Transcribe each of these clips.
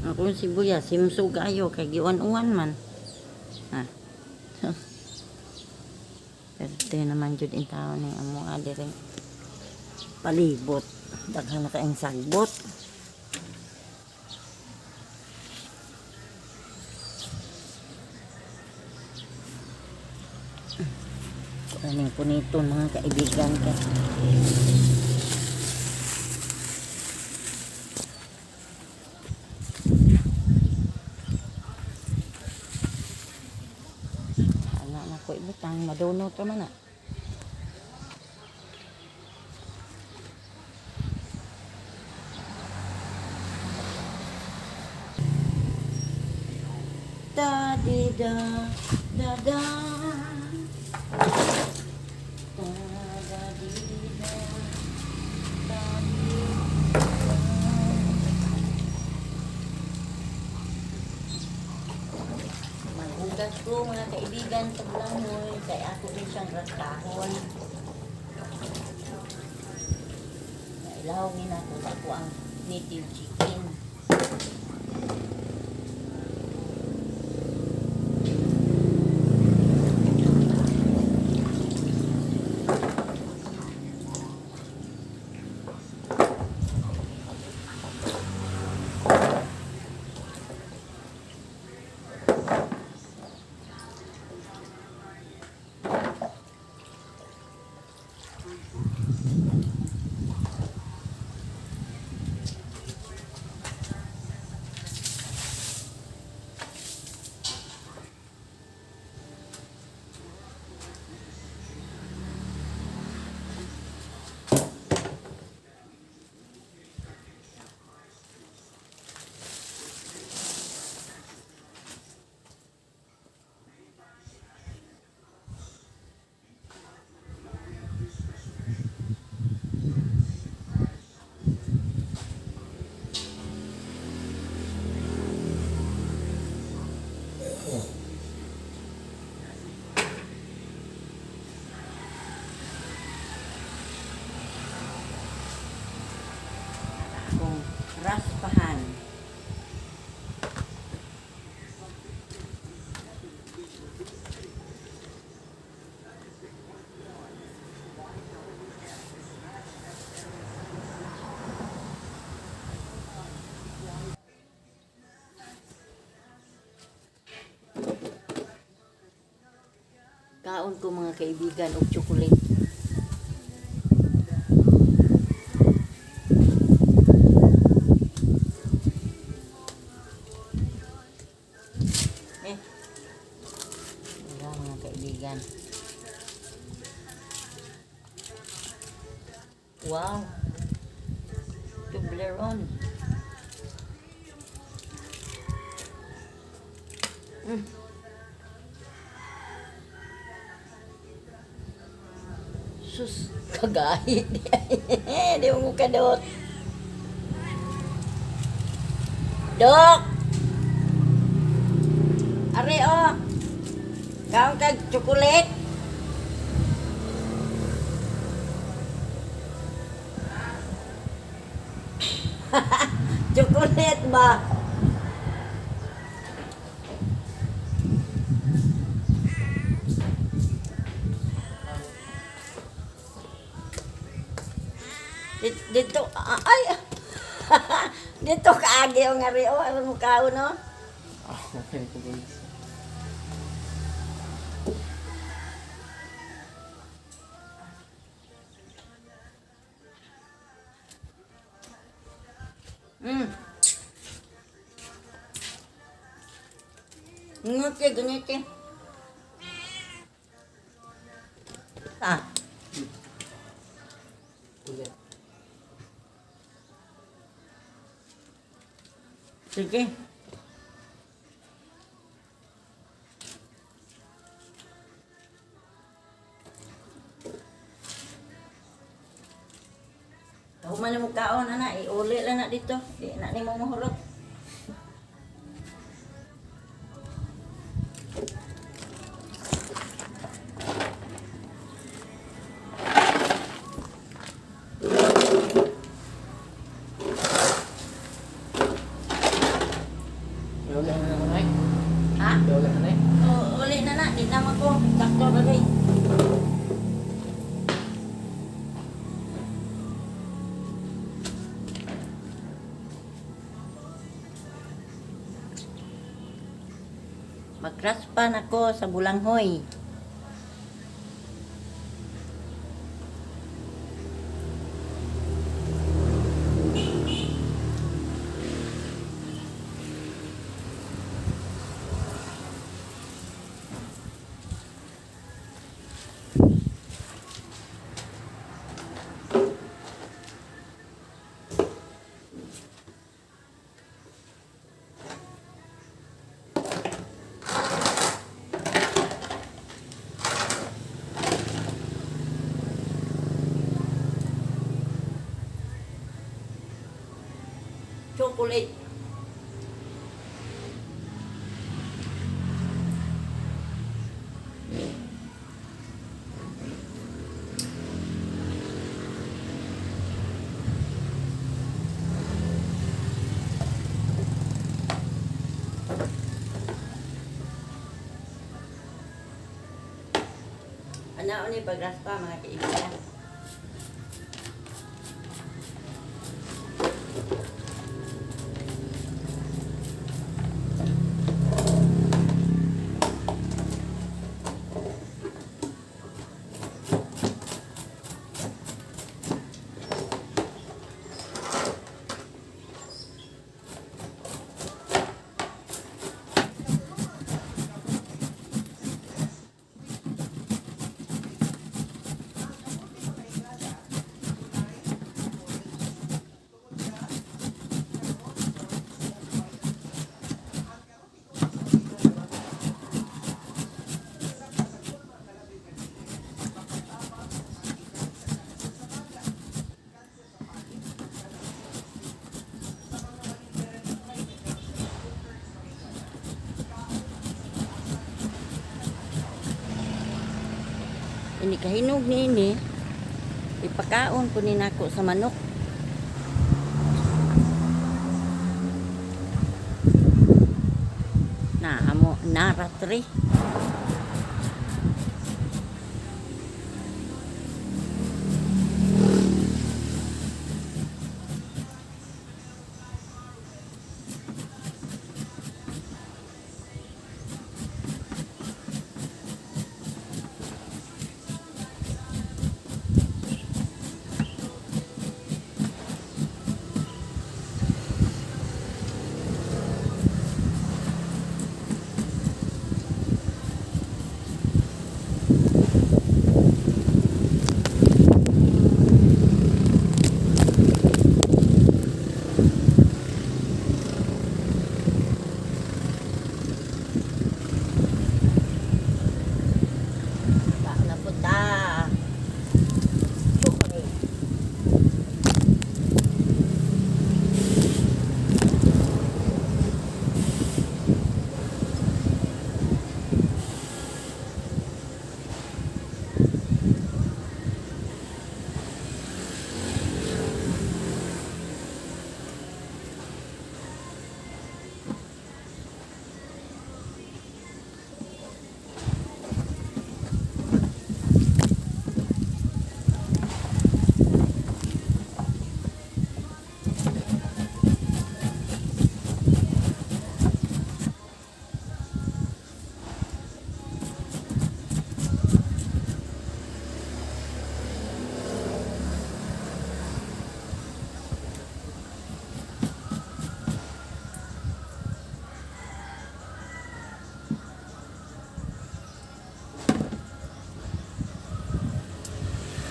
Akong sibuyas, simso kayo, kay giwan-uwan man. Ha. Pwede naman jud in taon ni amo diri. Palibot. Daghan na kaayong sagbot. Aning puniton, mga kaibigan, kay ana na ko ibutang, madunot ra man na. Da di da da da da da di da da di da. Maghugas ko, mga kaibigan, sa langoy kay ako din siyang rastahon. Ilaw ni na ko ang native chicken. Kung raspahan. Kaon ko, mga kaibigan, og chocolate. Eh. Wala, mga kaibigan. Wow. Toblerone. Sus, kagahi. Di mo kadot. Dok! Ari oh. Kaon kag chocolate. Chocolate ba? Dito, ah, ay! Dito kaagi o nga ri oh, aron mo kaon no? Ah, okay ko, guys. Ngiti, ganiti. Ah, Ulit. Sige. Human mo kaon ana, iuli lang na dito. Di na nimo mahulog. Iuli na ako, Nay. Ha? Iuli na, Nay. O, uli na na, di naman ko. Sakto ba rin? Magraspan ako sa bulanghoy. Chocolate. Ano ni pagraspa, mga kaibigan? Ini kahinog ni ini. Ipakaon ko ni nako sa manok. Na amo naratri. Na punta. Chocolate.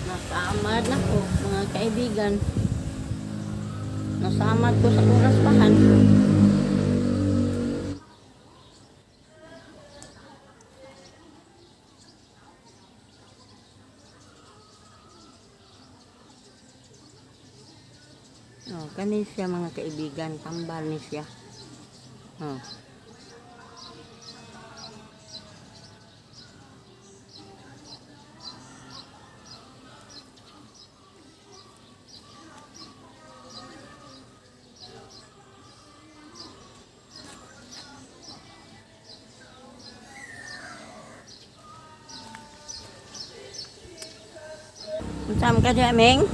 Nasamad na ko, mga kaibigan. Nasamad ko sa oras pahan. Kani siya, mga kaibigan, tambal ni siya. Oh. Unsa man ka diha, Ming?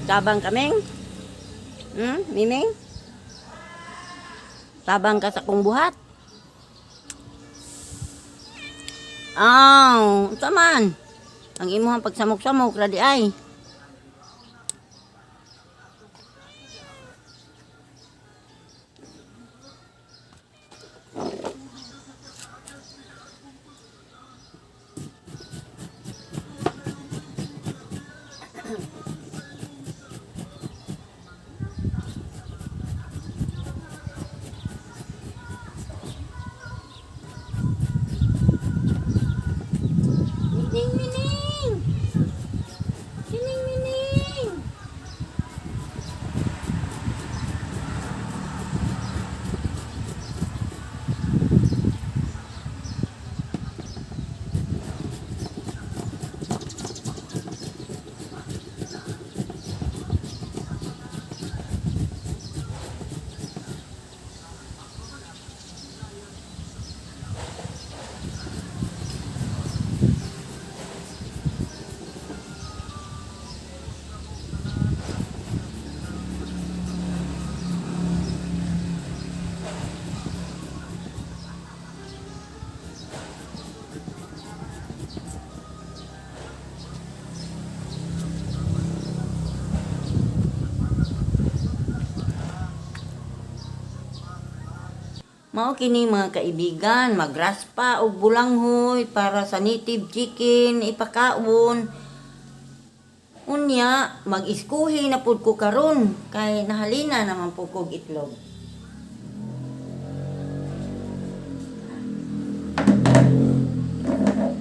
Tabang ka, Ming? Miming? Tabang ka sa kong buhat? Aw, unsa man? Ang imuhang pagsamok-samok ra di ay. Mining, mining! Mining, mining! Mao kini, mga kaibigan, magraspa og bulanghoy para sa native chicken ipakaon. Unya, mag-iskuhi na pud ko karon kay nahalina naman pud kog itlog.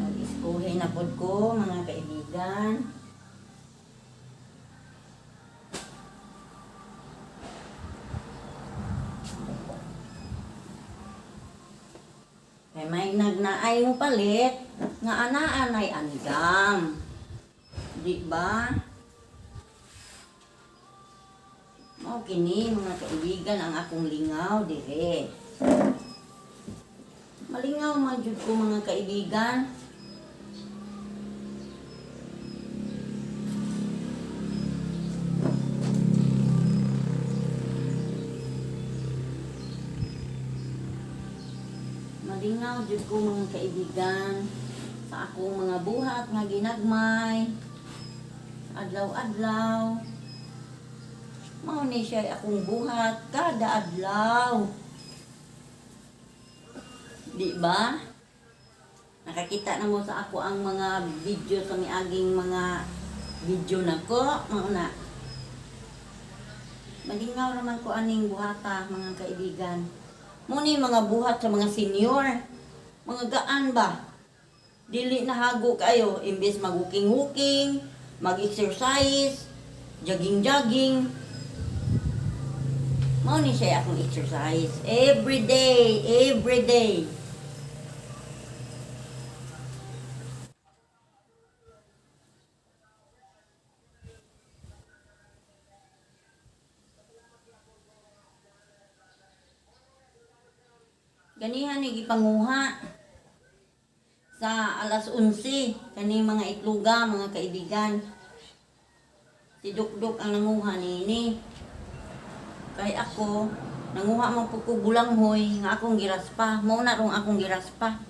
Mag-iskuhi na pud ko, mga kaibigan. Kay may nagnaay mo palit nga anaan ay andam. Di ba? Mao kini, mga kaibigan, ang akong lingaw dire. Malingaw man jud ko, mga kaibigan. Malingaw jud ko, mga kaibigan, sa akong mga buhat nga ginagmay. Adlaw-adlaw. Mao ni siya akong buhat kada adlaw. Di ba? Nakakita na mo sa ako ang mga video sa miaging mga video nako, mao na. Malingaw naman ko aning buhata, mga kaibigan. Muna yung mga buhat sa mga senior. Mga gaan ba? Dili na hago kayo. Imbes mag-walking-walking, mag-exercise, jogging-jogging. Mao ni siya akong exercise. Every day, every day. Ganihan ni gipanguha sa alas 11 kani mga itluga, mga kaibigan. Si Dukduk ang nanguha nini. Kay ako, nanguha man pud ko bulanghoy nga akong giraspa. Mao na rong akong giraspa.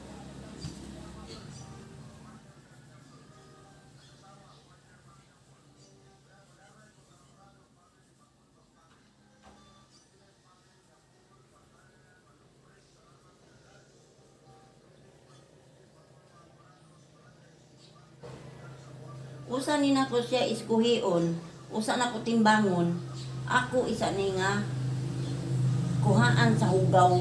Usa ni nako siya iskuhion, usa nako timbangon, ako isa ni nga kuhaan sa hugaw.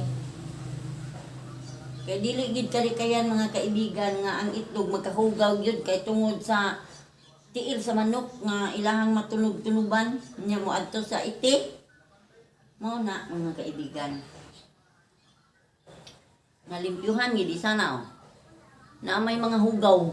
Kay dili gid kalikayan, mga kaibigan, nga ang itlog magkahugaw gyud kay tungod sa tiil sa manok nga ilahang matunog-tunuban nya moadto sa iti. Mao na, mga kaibigan. Nalimpyuhan gid sana, oh. Na may mga hugaw.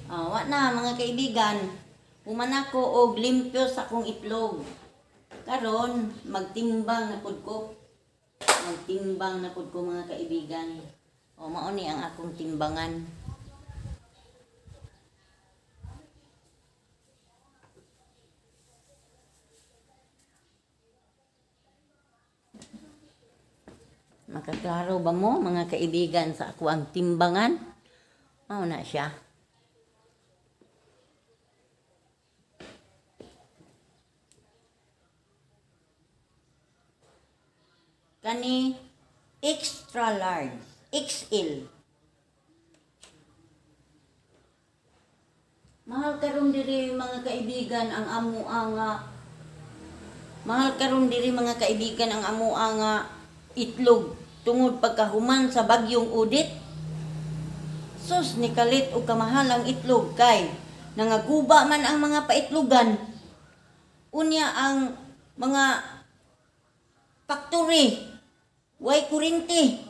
Ah, wa na, mga kaibigan. Human ako og limpyo sa akong itlog. Karon magtimbang na pud ko. Magtimbang na pud ko, mga kaibigan. O, mao ni ang akong timbangan. Makaklaro ba mo, mga kaibigan, sa ako ang timbangan? Mao na siya. Kani extra large, XL. Mahal karon diri, mga kaibigan, ang amo ang mahal karon diri, mga kaibigan, ang amo ang itlog tungod pagkahuman sa bagyong Odette. Sus, nikalit og kamahal ang itlog kay nangaguba man ang mga paitlogan. Unya ang mga factory way kuryente.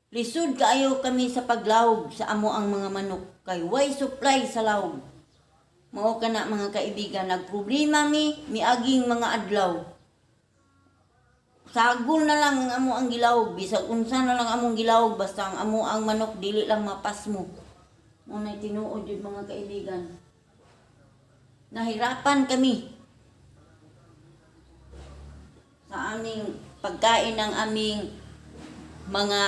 Lisod kaayo kami sa paglawog sa amo ang mga manok kay way supply sa lawog. Mao kana, mga kaibigan, nagproblema mi miaging mga adlaw. Sagol na lang ang amo ang gilawog, bisag unsa na lang among gilawog, basta ang amo ang manok dili lang mapasmo. Mao nay tinuod jud, mga kaibigan. Nahirapan kami sa aming pagkain ng aming mga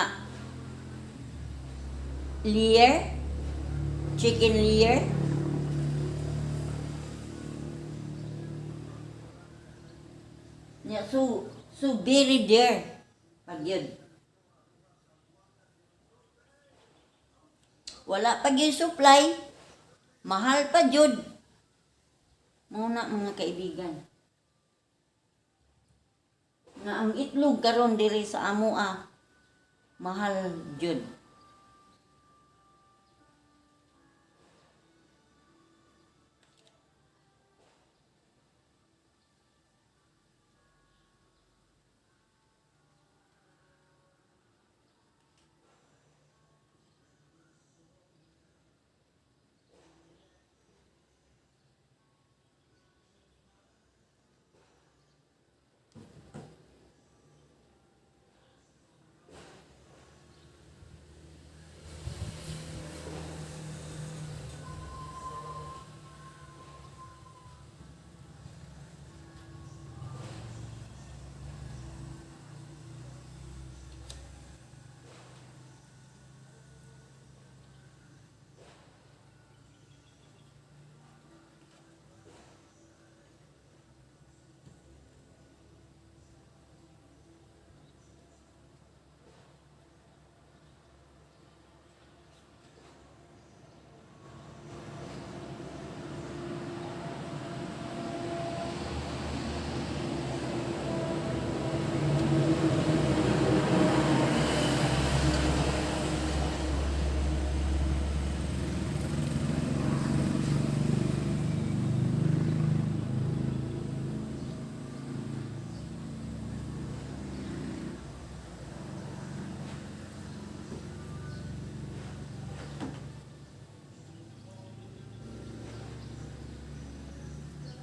layer, chicken layer. Yeah, so very dear. Pag yun. Wala pa gyud supply. Mahal pa jud. Mao na, mga kaibigan. Nga ang itlog karon diri sa amo mahal jud.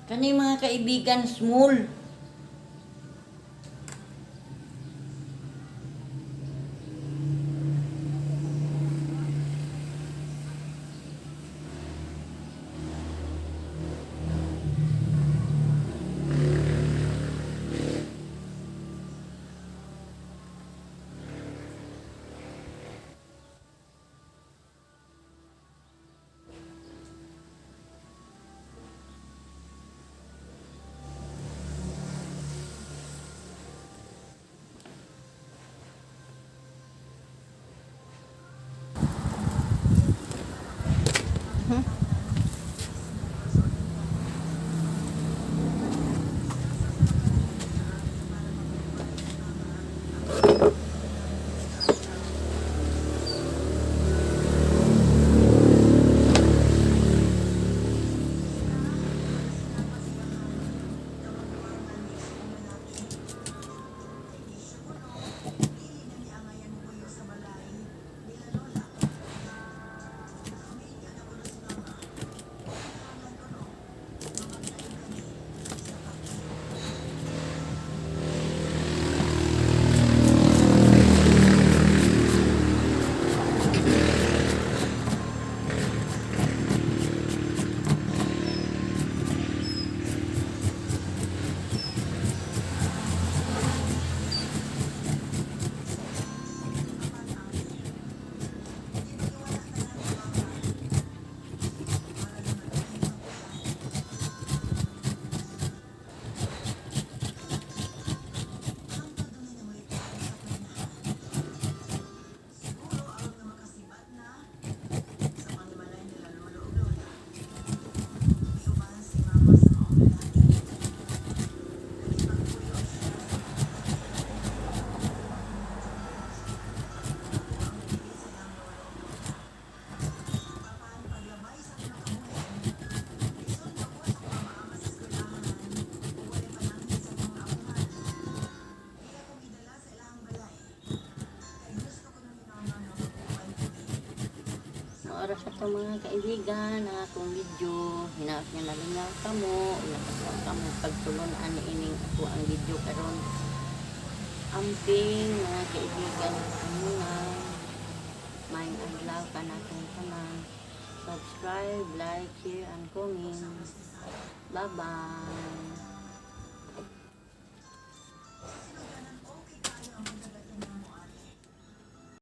Kani, mga kaibigan, small. Oras sa to, mga kaibigan, ang akong video. Hinaot nga nalingaw kamo, nakasaw kamo pagtulunan ining ako ang video karon. Amping, mga kaibigan, ano na, maayong adlaw kanatong tanan. Subscribe, like, share, and comment. Bye-bye.